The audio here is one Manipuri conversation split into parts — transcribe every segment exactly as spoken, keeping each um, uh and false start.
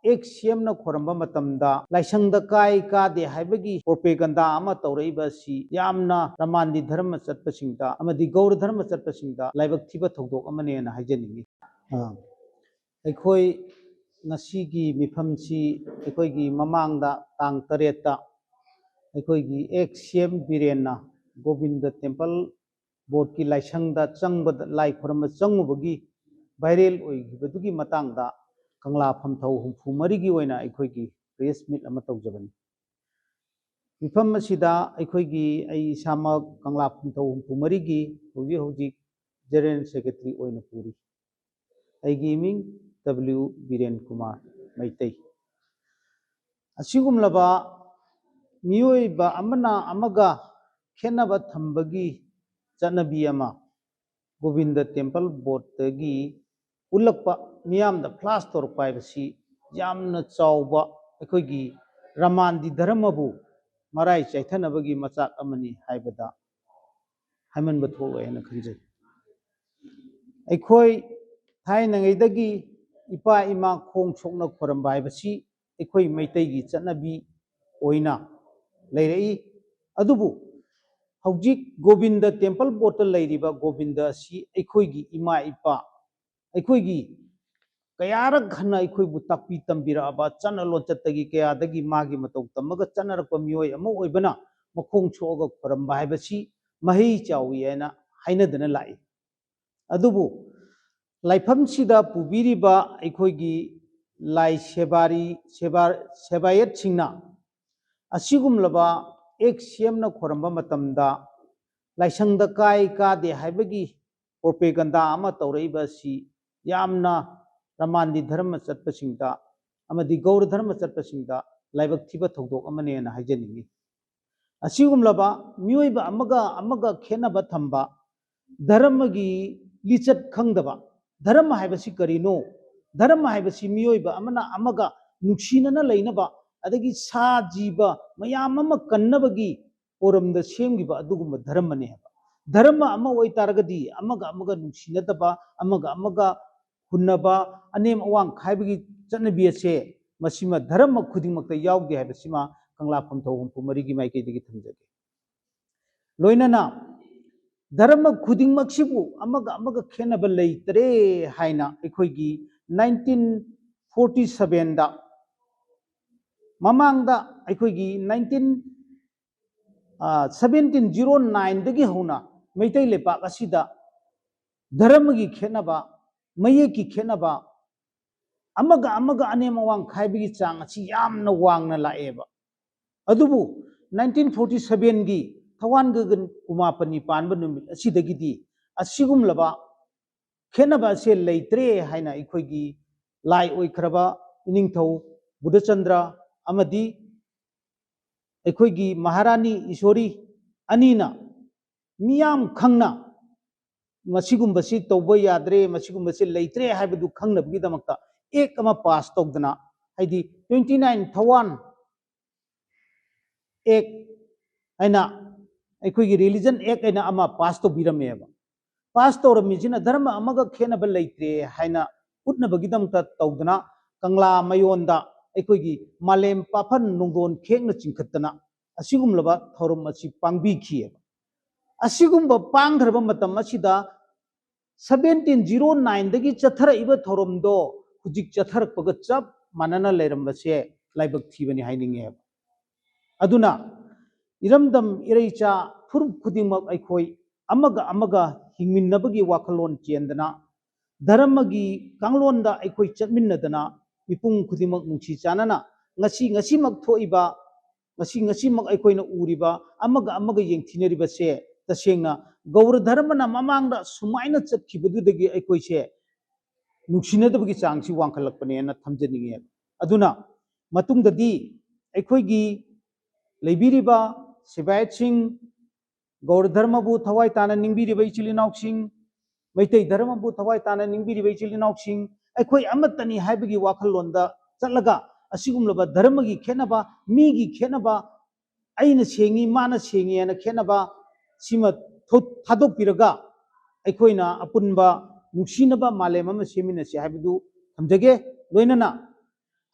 ꯑꯦꯛꯁ ꯁꯤ ꯑꯦꯝꯅ ꯈꯣꯏꯔꯝꯕ ꯃꯇꯝꯗ ꯂꯥꯏꯁꯪꯗ ꯀꯥꯏ ꯀꯥꯗꯦ ꯍꯥꯏꯕꯒꯤ ꯄ꯭ꯔꯣꯄꯦꯒꯟꯗꯥ ꯑꯃ ꯇꯧꯔꯛꯏꯕ ꯑꯁꯤ ꯌꯥꯝꯅ ꯔꯃꯥꯟꯗꯤ ꯙꯔꯃ ꯆꯠꯄꯁꯤꯡꯗ ꯑꯃꯗꯤ ꯒꯧꯔ ꯙꯔꯃ ꯆꯠꯄꯁꯤꯡꯗ ꯂꯥꯏꯕꯛ ꯊꯤꯕ ꯊꯧꯗꯣꯛ ꯑꯃꯅꯦꯅ ꯍꯥꯏꯖꯅꯤꯡꯉꯤ꯫ ꯑ, ꯑꯩꯈꯣꯏ ꯉꯁꯤꯒꯤ ꯃꯤꯐꯝꯁꯤ ꯑꯩꯈꯣꯏꯒꯤ ꯃꯃꯥꯡꯗ ꯇꯥꯡ ꯇꯔꯦꯠꯇ ꯑꯩꯈꯣꯏꯒꯤ ꯑꯦꯛꯁ ꯁꯤ ꯑꯦꯝ ꯕꯤꯔꯦꯟꯅ ꯒꯣꯕꯤꯟꯗ ꯇꯦꯝꯄꯜ ꯕꯣꯔꯗꯀꯤ ꯂꯥꯏꯁꯪꯗ ꯆꯪꯕꯗ, ꯂꯥꯏ ꯈꯨꯔꯨꯝꯕ ꯆꯪꯉꯨꯕꯒꯤ ꯚꯥꯏꯔꯦꯜ ꯑꯣꯏꯈꯤꯕꯗꯨꯒꯤ ꯃꯇꯥꯡꯗ ꯀꯪꯂꯥ ꯐꯝꯊꯧ ꯍꯨꯝꯐꯨ ꯃꯔꯤꯒꯤ ꯑꯣꯏꯅ ꯑꯩꯈꯣꯏꯒꯤ ꯄ꯭ꯔꯦꯁ ꯃꯤꯠ ꯑꯃ ꯇꯧꯖꯕꯅꯤ꯫ ꯃꯤꯐꯝ ꯑꯁꯤꯗ ꯑꯩꯈꯣꯏꯒꯤ, ꯑꯩ ꯏꯁꯥꯃꯛ ꯀꯪꯂꯥ ꯐꯝꯊꯧ ꯍꯨꯝꯐꯨ ꯃꯔꯤꯒꯤ ꯍꯧꯖꯤꯛ ꯍꯧꯖꯤꯛ ꯖꯦꯅꯔꯦꯜ ꯁꯦꯀ꯭ꯔꯦꯇꯔꯤ ꯑꯣꯏꯅ ꯄꯨꯔꯤ꯫ ꯑꯩꯒꯤ ꯏꯃꯤꯡ ꯗꯕ꯭ꯂꯤꯎ ꯕꯤꯔꯦꯟ ꯀꯨꯃꯥꯔ ꯃꯩꯇꯩ꯫ ꯑꯁꯤꯒꯨꯝꯂꯕ ꯃꯤꯑꯣꯏꯕ ꯑꯃꯅ ꯑꯃꯒ ꯈꯦꯠꯅꯕ ꯊꯝꯕꯒꯤ ꯆꯠꯅꯕꯤ ꯑꯃ ꯒꯣꯕꯤꯟꯗ ꯇꯦꯝꯄꯜ ꯕꯣꯔꯗꯇꯒꯤ ꯎꯠꯂꯛꯄ, ꯃꯤꯌꯥꯝꯗ ꯐ꯭ꯂꯥꯁ ꯇꯧꯔꯛꯄ ꯍꯥꯏꯕꯁꯤ ꯌꯥꯝꯅ ꯆꯥꯎꯕ ꯑꯩꯈꯣꯏꯒꯤ ꯔꯃꯥꯟꯗꯤ ꯙꯔꯃꯕꯨ ꯃꯔꯥꯏ ꯆꯥꯏꯊꯅꯕꯒꯤ ꯃꯆꯥꯛ ꯑꯃꯅꯤ ꯍꯥꯏꯕꯗ ꯍꯥꯏꯃꯟꯕ ꯊꯣꯛꯂꯣꯏ ꯍꯥꯏꯅ ꯈꯟꯖꯩ꯫ ꯑꯩꯈꯣꯏ ꯊꯥꯏꯅꯉꯩꯗꯒꯤ ꯏꯄꯥ ꯏꯃꯥ ꯈꯣꯡ ꯁꯣꯛꯅ ꯈꯣꯏꯔꯝꯕ ꯍꯥꯏꯕꯁꯤ ꯑꯩꯈꯣꯏ ꯃꯩꯇꯩꯒꯤ ꯆꯠꯅꯕꯤ ꯑꯣꯏꯅ ꯂꯩꯔꯛꯏ꯫ ꯑꯗꯨꯕꯨ ꯍꯧꯖꯤꯛ ꯒꯣꯕꯤꯟꯗ ꯇꯦꯝꯄꯜ ꯕꯣꯔꯗꯇ ꯂꯩꯔꯤꯕ ꯒꯣꯕꯤꯟꯗ ꯑꯁꯤ ꯑꯩꯈꯣꯏꯒꯤ ꯏꯃꯥ ꯏꯄꯥ, ꯑꯩꯈꯣꯏꯒꯤ ꯀꯌꯥꯔꯛ ꯍꯟꯅ ꯑꯩꯈꯣꯏꯕꯨ ꯇꯥꯛꯄꯤ ꯇꯝꯕꯤꯔꯛꯑꯕ ꯆꯠꯅ ꯂꯣꯟꯆꯠꯇꯒꯤ ꯀꯌꯥꯗꯒꯤ ꯃꯥꯒꯤ ꯃꯇꯧ ꯇꯝꯃꯒ ꯆꯠꯅꯔꯛꯄ ꯃꯤꯑꯣꯏ ꯑꯃ ꯑꯣꯏꯕꯅ ꯃꯈꯣꯡ ꯁꯣꯛꯑꯒ ꯈꯣꯏꯔꯝꯕ ꯍꯥꯏꯕꯁꯤ ꯃꯍꯩ ꯆꯥꯎꯏ ꯍꯥꯏꯅ ꯍꯥꯏꯅꯗꯨꯅ ꯂꯥꯛꯏ꯫ ꯑꯗꯨꯕꯨ ꯂꯥꯏꯐꯝꯁꯤꯗ ꯄꯨꯕꯤꯔꯤꯕ ꯑꯩꯈꯣꯏꯒꯤ ꯂꯥꯏ ꯁꯦꯕꯥꯔꯤ, ꯁꯦꯕꯥ-, ꯁꯦꯕꯥꯌꯠꯁꯤꯡꯅ ꯑꯁꯤꯒꯨꯝꯂꯕ ꯑꯦꯛꯁ ꯁꯤ ꯑꯦꯝꯅ ꯈꯣꯏꯔꯝꯕ ꯃꯇꯝꯗ ꯂꯥꯏꯁꯪꯗ ꯀꯥꯏ ꯀꯥꯗꯦ ꯍꯥꯏꯕꯒꯤ ꯄ꯭ꯔꯣꯄꯦꯒꯟꯗꯥ ꯑꯃ ꯇꯧꯔꯛꯏꯕ ꯑꯁꯤ ꯌꯥꯝꯅ ꯔꯃꯥꯟꯗꯤ ꯙꯔꯃ ꯆꯠꯄꯁꯤꯡꯗ ꯑꯃꯗꯤ ꯒꯧꯔ ꯙꯔꯃ ꯆꯠꯄꯁꯤꯡꯗ ꯂꯥꯏꯕꯛ ꯊꯤꯕ ꯊꯧꯗꯣꯛ ꯑꯃꯅꯦꯅ ꯍꯥꯏꯖꯅꯤꯡꯏ꯫ ꯑꯁꯤꯒꯨꯝꯂꯕ ꯃꯤꯑꯣꯏꯕ ꯑꯃꯒ ꯑꯃꯒ ꯈꯦꯠꯅꯕ ꯊꯝꯕ, ꯙꯔꯃꯒꯤ ꯂꯤꯆꯠ ꯈꯪꯗꯕ, ꯙꯔꯃ ꯍꯥꯏꯕꯁꯤ ꯀꯔꯤꯅꯣ? ꯙꯔꯃ ꯍꯥꯏꯕꯁꯤ ꯃꯤꯑꯣꯏꯕ ꯑꯃꯅ ꯑꯃꯒ ꯅꯨꯡꯁꯤꯅꯅ ꯂꯩꯅꯕ, ꯑꯗꯒꯤ ꯁꯥ ꯖꯤꯕ ꯃꯌꯥꯝ ꯑꯃ ꯀꯟꯅꯕꯒꯤ ꯄꯣꯔꯝꯗ ꯁꯦꯝꯈꯤꯕ ꯑꯗꯨꯒꯨꯝꯕ ꯙꯔꯃꯅꯦ ꯍꯥꯏꯕ꯫ ꯙꯔꯃ ꯑꯃ ꯑꯣꯏꯇꯥꯔꯒꯗꯤ ꯑꯃꯒ ꯑꯃꯒ ꯅꯨꯡꯁꯤꯅꯗꯕ, ꯑꯃꯒ ꯑꯃꯒ ꯍꯨꯟꯅꯕ, ꯑꯅꯦꯝ ꯑꯋꯥꯡ ꯈꯥꯏꯕꯒꯤ ꯆꯠꯅꯕꯤ ꯑꯁꯦ ꯃꯁꯤꯃ ꯙꯔꯃ ꯈꯨꯗꯤꯡꯃꯛꯇ ꯌꯥꯎꯗꯦ ꯍꯥꯏꯕꯁꯤꯃ ꯀꯪꯂꯥꯐꯝ ꯊꯧ ꯍꯨꯝꯐꯨ ꯃꯔꯤꯒꯤ ꯃꯥꯏꯀꯩꯗꯒꯤ ꯊꯝꯖꯒꯦ꯫ ꯂꯣꯏꯅꯅ ꯙꯔꯃ ꯈꯨꯗꯤꯡꯃꯛꯁꯤꯕꯨ ꯑꯃꯒ ꯑꯃꯒ ꯈꯦꯠꯅꯕ ꯂꯩꯇ꯭ꯔꯦ ꯍꯥꯏꯅ ꯑꯩꯈꯣꯏꯒꯤ ꯅꯥꯏꯟꯇꯤꯟ ꯐꯣꯔꯇꯤ ꯁꯚꯦꯟꯗ, ꯃꯃꯥꯡꯗ ꯑꯩꯈꯣꯏꯒꯤ ꯅꯥꯏꯟꯇꯤꯟ ꯁꯚꯦꯟꯇꯤꯟ ꯖꯤꯔꯣ ꯅꯥꯏꯟꯗꯒꯤ ꯍꯧꯅ ꯃꯩꯇꯩ ꯂꯩꯄꯥꯛ ꯑꯁꯤꯗ ꯙꯔꯃꯒꯤ ꯈꯦꯠꯅꯕ, ꯃꯌꯦꯛꯀꯤ ꯈꯦꯠꯅꯕ, ꯑꯃꯒ ꯑꯃꯒ ꯑꯅꯦꯝ ꯑꯋꯥꯡ ꯈꯥꯏꯕꯒꯤ ꯆꯥꯡ ꯑꯁꯤ ꯌꯥꯝꯅ ꯋꯥꯡꯅ ꯂꯥꯛꯑꯦꯕ꯫ ꯑꯗꯨꯕꯨ ꯅꯥꯏꯟꯇꯤꯟ ꯐꯣꯔꯇꯤ ꯁꯚꯦꯟꯒꯤ ꯊꯋꯥꯟ ꯒꯒꯟ ꯀꯨꯃꯥꯄꯅꯤ ꯄꯥꯟꯕ ꯅꯨꯃꯤꯠ ꯑꯁꯤꯗꯒꯤꯗꯤ ꯑꯁꯤꯒꯨꯝꯂꯕ ꯈꯦꯠꯅꯕ ꯑꯁꯦ ꯂꯩꯇ꯭ꯔꯦ ꯍꯥꯏꯅ ꯑꯩꯈꯣꯏꯒꯤ ꯂꯥꯏ ꯑꯣꯏꯈ꯭ꯔꯕ ꯏꯅꯤꯡꯊꯧ ꯕꯨꯙꯆꯟꯗ꯭ꯔ ꯑꯃꯗꯤ ꯑꯩꯈꯣꯏꯒꯤ ꯃꯍꯥꯔꯥꯅꯤ ꯏꯁꯣꯔꯤ ꯑꯅꯤꯅ ꯃꯤꯌꯥꯝ ꯈꯪꯅ ꯃꯁꯤꯒꯨꯝꯕꯁꯤ ꯇꯧꯕ ꯌꯥꯗ꯭ꯔꯦ, ꯃꯁꯤꯒꯨꯝꯕꯁꯤ ꯂꯩꯇ꯭ꯔꯦ ꯍꯥꯏꯕꯗꯨ ꯈꯪꯅꯕꯒꯤꯗꯃꯛꯇ ꯑꯦꯛ ꯑꯃ ꯄꯥꯁ ꯇꯧꯗꯅ, ꯍꯥꯏꯗꯤ ꯇ꯭ꯋꯦꯟꯇꯤ ꯅꯥꯏꯟ ꯊꯋꯥꯟ ꯑꯦꯛ ꯍꯥꯏꯅ, ꯑꯩꯈꯣꯏꯒꯤ ꯔꯤꯂꯤꯖꯟ ꯑꯦꯛ ꯍꯥꯏꯅ ꯑꯃ ꯄꯥꯁ ꯇꯧꯕꯤꯔꯝꯃꯦꯕ꯫ ꯄꯥꯁ ꯇꯧꯔꯝꯃꯤꯁꯤꯅ ꯙꯔꯃ ꯑꯃꯒ ꯈꯦꯠꯅꯕ ꯂꯩꯇ꯭ꯔꯦ ꯍꯥꯏꯅ ꯎꯠꯅꯕꯒꯤꯗꯃꯛꯇ ꯇꯧꯗꯅ, ꯀꯪꯂꯥ ꯃꯌꯣꯟꯗ ꯑꯩꯈꯣꯏꯒꯤ ꯃꯥꯂꯦꯝ ꯄꯥꯐꯟ ꯅꯣꯡꯗꯣꯟ ꯈꯦꯛꯅ ꯆꯤꯡꯈꯠꯇꯅ ꯑꯁꯤꯒꯨꯝꯂꯕ ꯊꯧꯔꯝ ꯑꯁꯤ ꯄꯥꯡꯕꯤꯈꯤꯑꯕ꯫ ꯑꯁꯤꯒꯨꯝꯕ ꯄꯥꯡꯈ꯭ꯔꯕ ꯃꯇꯝ ꯑꯁꯤꯗ ꯁꯚꯦꯟꯇꯤꯟ ꯖꯤꯔꯣ ꯅꯥꯏꯟꯗꯒꯤ ꯆꯠꯊꯔꯛꯏꯕ ꯊꯧꯔꯝꯗꯣ ꯍꯧꯖꯤꯛ ꯆꯠꯊꯔꯛꯄꯒ ꯆꯞ ꯃꯥꯟꯅꯅ ꯂꯩꯔꯝꯕꯁꯦ ꯂꯥꯏꯕꯛ ꯊꯤꯕꯅꯤ ꯍꯥꯏꯅꯤꯡꯉꯦꯕ꯫ ꯑꯗꯨꯅ ꯏꯔꯝꯗꯝ ꯏꯔꯩꯆꯥ ꯐꯨꯔꯨꯞ ꯈꯨꯗꯤꯡꯃꯛ ꯑꯩꯈꯣꯏ ꯑꯃꯒ ꯑꯃꯒ ꯍꯤꯡꯃꯤꯟꯅꯕꯒꯤ ꯋꯥꯈꯜꯂꯣꯟ ꯆꯦꯟꯗꯅ, ꯙꯔꯃꯒꯤ ꯀꯥꯡꯂꯣꯟꯗ ꯑꯩꯈꯣꯏ ꯆꯠꯃꯤꯟꯅꯗꯅ, ꯃꯤꯄꯨꯝ ꯈꯨꯗꯤꯡꯃꯛ ꯅꯨꯡꯁꯤ ꯆꯥꯟꯅꯅ ꯉꯁꯤ, ꯉꯁꯤꯃꯛ ꯊꯣꯛꯏꯕ, ꯉꯁꯤ, ꯉꯁꯤꯃꯛ ꯑꯩꯈꯣꯏꯅ ꯎꯔꯤꯕ, ꯑꯃꯒ ꯑꯃꯒ ꯌꯦꯡꯊꯤꯅꯔꯤꯕꯁꯦ ꯇꯁꯦꯡꯅ ꯒꯧꯔ ꯙꯔꯃꯅ ꯃꯃꯥꯡꯗ ꯁꯨꯃꯥꯏꯅ ꯆꯠꯈꯤꯕꯗꯨꯗꯒꯤ ꯑꯩꯈꯣꯏꯁꯦ ꯅꯨꯡꯁꯤꯅꯗꯕꯒꯤ ꯆꯥꯡꯁꯤ ꯋꯥꯡꯈꯠꯂꯛꯄꯅꯦꯅ ꯊꯝꯖꯅꯤꯡꯉꯦ꯫ ꯑꯗꯨꯅ ꯃꯇꯨꯡꯗꯗꯤ ꯑꯩꯈꯣꯏꯒꯤ ꯂꯩꯕꯤꯔꯤꯕ ꯁꯦꯕꯥꯌꯠꯁꯤꯡ, ꯒꯧꯔ ꯙꯔꯃꯕꯨ ꯊꯋꯥꯏ ꯇꯥꯅ ꯅꯤꯡꯕꯤꯔꯤꯕ ꯏꯆꯤꯜ ꯏꯅꯥꯎꯁꯤꯡ, ꯃꯩꯇꯩ ꯙꯔꯃꯕꯨ ꯊꯋꯥꯏ ꯇꯥꯅ ꯅꯤꯡꯕꯤꯔꯤꯕ ꯏꯆꯤꯜ ꯏꯅꯥꯎꯁꯤꯡ, ꯑꯩꯈꯣꯏ ꯑꯃꯠꯇꯅꯤ ꯍꯥꯏꯕꯒꯤ ꯋꯥꯈꯜꯂꯣꯟꯗ ꯆꯠꯂꯒ ꯑꯁꯤꯒꯨꯝꯂꯕ ꯙꯔꯃꯒꯤ ꯈꯦꯠꯅꯕ, ꯃꯤꯒꯤ ꯈꯦꯠꯅꯕ, ꯑꯩꯅ ꯁꯦꯡꯉꯤ, ꯃꯥꯅ ꯁꯦꯡꯉꯤ ꯍꯥꯏꯅ ꯈꯦꯠꯅꯕ ꯁꯤꯃ ꯊꯣ-, ꯊꯥꯗꯣꯛꯄꯤꯔꯒ ꯑꯩꯈꯣꯏꯅ ꯑꯄꯨꯟꯕ ꯅꯨꯡꯁꯤꯅꯕ ꯃꯥꯂꯦꯝ ꯑꯃ ꯁꯦꯝꯃꯤꯟꯅꯁꯤ ꯍꯥꯏꯕꯗꯨ ꯊꯝꯖꯒꯦ꯫ ꯂꯣꯏꯅꯅ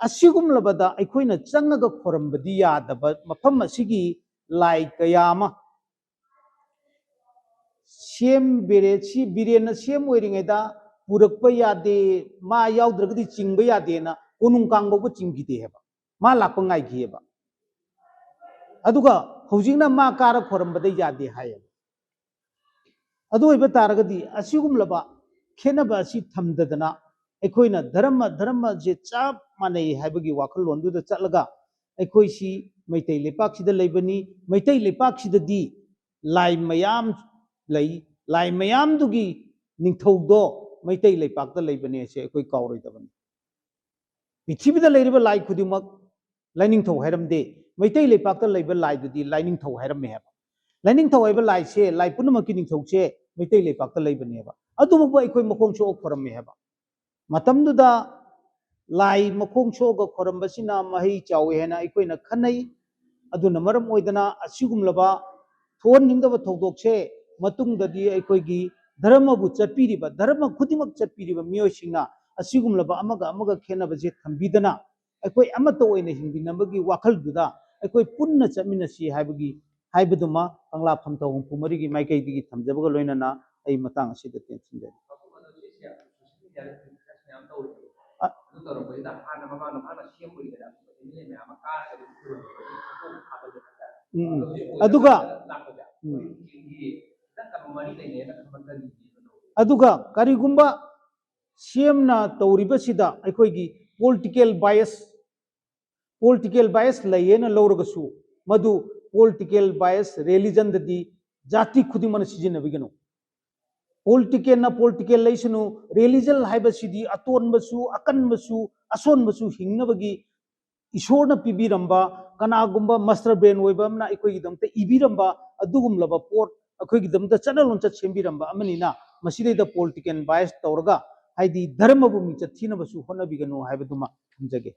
ꯑꯁꯤꯒꯨꯝꯂꯕꯗ ꯑꯩꯈꯣꯏꯅ ꯆꯪꯉꯒ ꯈꯣꯏꯔꯝꯕꯗꯤ ꯌꯥꯗꯕ ꯃꯐꯝ ꯑꯁꯤꯒꯤ ꯂꯥꯏ ꯀꯌꯥ ꯑꯃ ꯁꯦꯝ ꯕꯤꯔꯦ-, ꯁꯤ ꯕꯤꯔꯦꯟꯅ ꯁꯦꯝ ꯑꯣꯏꯔꯤꯉꯩꯗ ꯄꯨꯔꯛꯄ ꯌꯥꯗꯦ, ꯃꯥ ꯌꯥꯎꯗ꯭ꯔꯒꯗꯤ ꯆꯤꯡꯕ ꯌꯥꯗꯦꯅ ꯀꯣꯅꯨꯡ ꯀꯥꯡꯕꯧꯕ ꯆꯤꯡꯈꯤꯗꯦ ꯍꯥꯏꯕ, ꯃꯥ ꯂꯥꯛꯄ ꯉꯥꯏꯈꯤ ꯍꯥꯏꯕ꯫ ꯑꯗꯨꯒ ꯍꯧꯖꯤꯛꯅ ꯃꯥ ꯀꯥꯔ ꯈꯣꯏꯔꯝꯕꯗ ꯌꯥꯗꯦ ꯍꯥꯏꯌꯦꯕ꯫ ꯑꯗꯨ ꯑꯣꯏꯕ ꯇꯥꯔꯒꯗꯤ ꯑꯁꯤꯒꯨꯝꯂꯕ ꯈꯦꯠꯅꯕ ꯑꯁꯤ ꯊꯝꯗꯗꯅ ꯑꯩꯈꯣꯏꯅ ꯙꯔꯃ ꯙꯔꯃꯁꯦ ꯆꯞ ꯃꯥꯟꯅꯩ ꯍꯥꯏꯕꯒꯤ ꯋꯥꯈꯜꯂꯣꯟꯗꯨꯗ ꯆꯠꯂꯒ ꯑꯩꯈꯣꯏꯁꯤ ꯃꯩꯇꯩ ꯂꯩꯄꯥꯛꯁꯤꯗ ꯂꯩꯕꯅꯤ, ꯃꯩꯇꯩ ꯂꯩꯄꯥꯛꯁꯤꯗꯗꯤ ꯂꯥꯏ ꯃꯌꯥꯝ ꯂꯩ, ꯂꯥꯏ ꯃꯌꯥꯝꯗꯨꯒꯤ ꯅꯤꯡꯊꯧꯗꯣ ꯃꯩꯇꯩ ꯂꯩꯄꯥꯛꯇ ꯂꯩꯕꯅꯦ ꯁꯦ ꯑꯩꯈꯣꯏ ꯀꯥꯎꯔꯣꯏꯗꯕꯅꯤ꯫ ꯄ꯭ꯔꯤꯊꯤꯕꯤꯗ ꯂꯩꯔꯤꯕ ꯂꯥꯏ ꯈꯨꯗꯤꯡꯃꯛ ꯂꯥꯏꯅꯤꯡꯊꯧ ꯍꯥꯏꯔꯝꯗꯦ, ꯃꯩꯇꯩ ꯂꯩꯄꯥꯛꯇ ꯂꯩꯕ ꯂꯥꯏꯗꯨꯗꯤ ꯂꯥꯏꯅꯤꯡꯊꯧ ꯍꯥꯏꯔꯝꯃꯦ ꯍꯥꯏꯕ꯫ ꯂꯥꯏꯅꯤꯡꯊꯧ ꯍꯥꯏꯕ ꯂꯥꯏꯁꯦ, ꯂꯥꯏ ꯄꯨꯝꯅꯃꯛꯀꯤ ꯅꯤꯡꯊꯧꯁꯦ ꯃꯩꯇꯩ ꯂꯩꯄꯥꯛꯇ ꯂꯩꯕꯅꯦꯕ꯫ ꯑꯗꯨꯃꯛꯄꯨ ꯑꯩꯈꯣꯏ ꯃꯈꯣꯡ ꯁꯣꯛꯑ ꯈꯣꯏꯔꯝꯃꯦ ꯍꯥꯏꯕ꯫ ꯃꯇꯝꯗꯨꯗ ꯂꯥꯏ ꯃꯈꯣꯡ ꯁꯣꯛꯑꯒ ꯈꯣꯏꯔꯝꯕꯁꯤꯅ ꯃꯍꯩ ꯆꯥꯎꯏ ꯍꯥꯏꯅ ꯑꯩꯈꯣꯏꯅ ꯈꯟꯅꯩ꯫ ꯑꯗꯨꯅ ꯃꯔꯝ ꯑꯣꯏꯗꯅ ꯑꯁꯤꯒꯨꯝꯂꯕ ꯊꯣꯛꯍꯟꯅꯤꯡꯗꯕ ꯊꯧꯗꯣꯛꯁꯦ ꯃꯇꯨꯡꯗꯗꯤ ꯑꯩꯈꯣꯏꯒꯤ ꯙꯔꯃꯕꯨ ꯆꯠꯄꯤꯔꯤꯕ, ꯙꯔꯃ ꯈꯨꯗꯤꯡꯃꯛ ꯆꯠꯄꯤꯔꯤꯕ ꯃꯤꯑꯣꯏꯁꯤꯡꯅ ꯑꯁꯤꯒꯨꯝꯂꯕ ꯑꯃꯒ ꯑꯃꯒ ꯈꯦꯠꯅꯕꯁꯦ ꯊꯝꯕꯤꯗꯅ ꯑꯩꯈꯣꯏ ꯑꯃꯠꯇ ꯑꯣꯏꯅ ꯍꯤꯡꯃꯤꯟꯅꯕꯒꯤ ꯋꯥꯈꯜꯗꯨꯗ ꯑꯩꯈꯣꯏ ꯄꯨꯟꯅ ꯆꯠꯃꯤꯟꯅꯁꯤ ꯍꯥꯏꯕꯒꯤ, ꯍꯥꯏꯕꯗꯨꯃ ꯀꯪꯂꯥ ꯐꯝꯊꯧ ꯍꯨꯝꯐꯨ ꯃꯔꯤꯒꯤ ꯃꯥꯏꯀꯩꯗꯒꯤ ꯊꯝꯖꯕꯒ ꯂꯣꯏꯅꯅ ꯑꯩ ꯃꯇꯥꯡ ꯑꯁꯤꯗ ꯇꯦꯟꯁꯤꯟꯖꯔꯤ꯫ ꯑ-, ꯑꯗꯨ ꯇꯧꯔꯛꯄꯁꯤꯗ ꯍꯥꯟꯅ ꯃꯃꯥꯡꯗ ꯃꯥꯅ ꯁꯦꯝ ꯑꯣꯏꯒꯦꯔꯥ, ꯑꯦꯝ ꯑꯦꯜ ꯑꯦ ꯃꯌꯥꯝ ꯑꯃ ꯀꯥꯔꯒꯗꯤ ꯈꯨꯔꯨꯝꯕꯗꯤ ꯈꯨꯔꯨꯝꯕ ꯐꯥꯕ ꯂꯩ ꯍꯥꯏꯇꯥꯔꯦ꯫ ꯎꯝ, ꯎꯝ꯫ ꯑꯗꯨ ꯑꯣꯏꯔꯒ ꯑꯗꯨꯒ ꯂꯥꯛꯄꯁꯦ ꯎꯝ꯫ ꯑꯩꯈꯣꯏ ꯈꯤꯇꯪ ꯀꯩꯅꯣ ꯃꯔꯤ ꯂꯩꯅꯩꯅ ꯈꯟꯕ ꯈꯔ ꯂꯩꯌꯦ꯫ ꯑꯗꯨꯒ ꯀꯔꯤꯒꯨꯝꯕ ꯁꯤ ꯑꯦꯝꯅ ꯇꯧꯔꯤꯕꯁꯤꯗ ꯑꯩꯈꯣꯏꯒꯤ political bias, political bias ꯂꯩꯌꯦꯅ ꯂꯧꯔꯒꯁꯨ ꯃꯗꯨ political bias religionꯗꯗꯤ ꯖꯥꯇꯤ ꯈꯨꯗꯤꯡꯃꯛꯅ ꯁꯤꯖꯤꯟꯅꯕꯤꯒꯅꯨ꯫ Politicalꯅ political ꯂꯩꯁꯅꯨ, religion ꯍꯥꯏꯕꯁꯤꯗꯤ ꯑꯇꯣꯟꯕꯁꯨ, ꯑꯀꯟꯕꯁꯨ, ꯑꯁꯣꯟꯕꯁꯨ ꯍꯤꯡꯅꯕꯒꯤ ꯏꯁꯣꯔꯅ ꯄꯤꯕꯤꯔꯝꯕ, ꯀꯅꯥꯒꯨꯝꯕ master brain ꯑꯣꯏꯕ ꯑꯃꯅ ꯑꯩꯈꯣꯏꯒꯤꯗꯃꯛꯇ ꯏꯕꯤꯔꯝꯕ ꯑꯗꯨꯒꯨꯝꯂꯕ ꯄꯣꯠ, ꯑꯩꯈꯣꯏꯒꯤꯗꯃꯛꯇ ꯆꯠꯅ ꯂꯣꯟꯆꯠ ꯁꯦꯝꯕꯤꯔꯝꯕ ꯑꯃꯅꯤꯅ ꯃꯁꯤꯗꯩꯗ political bias ꯇꯧꯔꯒ, ꯍꯥꯏꯗꯤ ꯙꯔꯃꯕꯨ ꯃꯤꯡꯆꯠ ꯊꯤꯅꯕꯁꯨ ꯍꯣꯠꯅꯕꯤꯒꯅꯨ ꯍꯥꯏꯕꯗꯨꯃ ꯊꯝꯖꯒꯦ꯫